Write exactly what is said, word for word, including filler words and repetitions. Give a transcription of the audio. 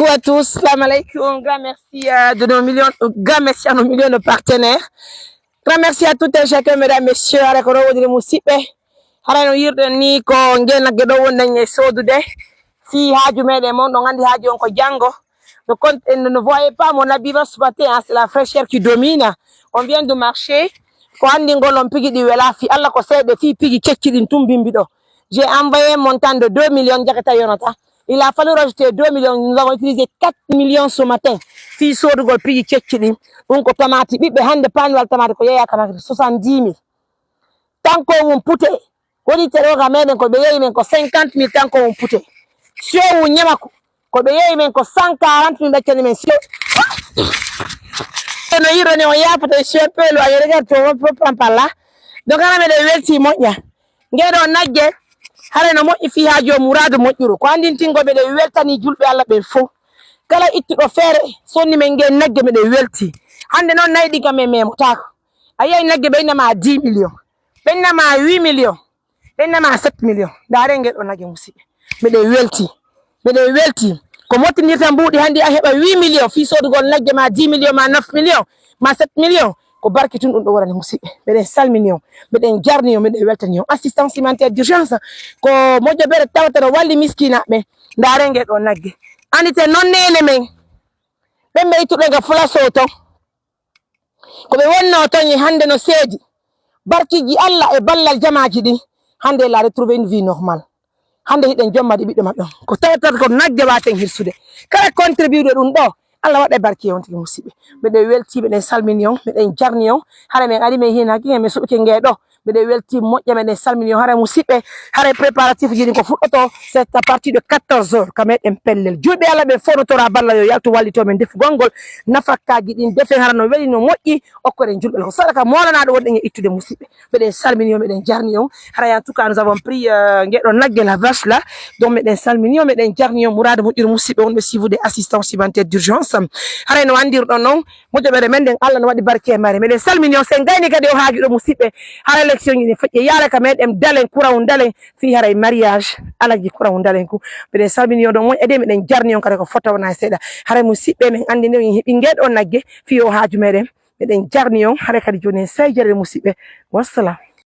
Bonjour à tous, salam alaikum. Grand merci à de nos millions, grand merci à nos millions de partenaires. Grand merci à tout un chacun, mesdames, messieurs. Hara ko ɗo woni musidɓe. Hara no yirɗen ni ko nge nagge ɗo wonɗen e sodude. Si haaju meɗen mon ɗon andi haaju on ko jango. Ne compte, ne, ne voyez pas mon habillement ce matin, hein, c'est la fraîcheur qui domine. On vient de marcher. Ko andi ngol on pigi ɗi wela fi Allah ko seeɗa fi pigi kecci ɗin tun bimbi ɗo. J'ai envoyé un montant de deux millions, jakata yonata. Il a fallu rajouter deux millions, nous avons utilisé quatre millions ce matin. Fi sodugol pigi kecci ɗin. Ɗum ko tomati ɓiɓɓe hande panuwal tomati ko yeeya kama soixante-dix mille. Tan ko mum pute. Woni teroga meɗen ko ɓe yeeyi men ko cinquante mille tan ko mum pute. Siyowu ñamaku ko ɓe yeeyi men ko cent quarante mille ɓeccani men siyo. No yirone on yaafata e siyo pelo a yere gar to on pampalla. Donc hara meɗen welti moƴƴa. Ngeɗo nagge hara no moƴƴi fi ha jom muradu moƴƴuru. Ko andintingo meɗen weltani julɓe Allah ɓen fof. Kala ittuɗo feere sonni men nge nagge meɗen welti. Hande noon nayi ɗi kam men memotako. A yiyay nagge ɓe innama dix millions. Ɓe innama huit millions. Ɓe innama sept millions. Ndaare ngeɗo nagge musidɓe. Meɗen welti. Meɗen welti. Ko mottinirta mbuuɗi hande a heɓa huit millions fi sodugol nagge ma dix millions ma neuf millions ma sept millions. Ko barki tun ɗum ɗo wonani musidɓe. Meɗen salmini on. Meɗen jarni on. Meɗen weltani on. Assistance humanitaire d'urgence. Ko moƴƴo bere tawata no walli miskinaɓe. Ndaare ngeɗo nagge. Andite noon nene men. Ɓen ɓe ittuɗo ga fulaso ton. Ko ɓe wonno ton e hande no seedi. Barkiji Allah e ballal jamaji ɗin. Hande la retrouver une vie normale. Hande hiɗen jomma ɗi ɓiɗɗo maɓɓe on. Ko tawata ko nagge waten hirsude. Kala contribuer ɗum ɗo. Allah waɗa barki e on tigi musidɓe. Meɗen welti, meɗen salmini on, meɗen jarni on. Hara men ari men hina hakkille men suɓike nge ɗo. Meɗen welti moƴƴa, meɗen salmini on. Hara musidɓe, hara préparatif ji ɗin ko fuɗɗoto. C'est à partir de quatorze heures. Ka meɗen pellel. Julɓe Allah ɓe fof no tora balla yo yaltu wallito men defugol ngol. Nafakkaji ɗin defe hara no weli no moƴƴi. Okkoren julɓe ko sadaka molanaɗo wonɗen e ittude musidɓe. Meɗen salmini on, meɗen jarni on. Hara en tout cas nous avons pris euh, ngeɗo nagge la vache là. Donc meɗen salmini on, meɗen jarni on. Muradu moƴƴuru musidɓe wonɓe suivre des assistances humanitaires d'urgence. Hara no andirɗon noon. Moƴƴoɓere men nden Allah no waɗi barke e mare. Meɗen salmini on sen gayni kadi o haajuɗo musidɓe. Hara élection ji ɗin feƴƴe yaara ka meɗen dalen kuraw dalen fi haray mariage alaji kuraw dalen ku. Meɗen salmini on ɗon moƴƴa de meɗen jarni on kadi ko fota wona e seeɗa. Haray musidɓe men andi nde on heɓi ngeɗo nagge fi o haaju meɗen. Meɗen jarni on haray kadi joni en sayi jarire musidɓe. Wassalam.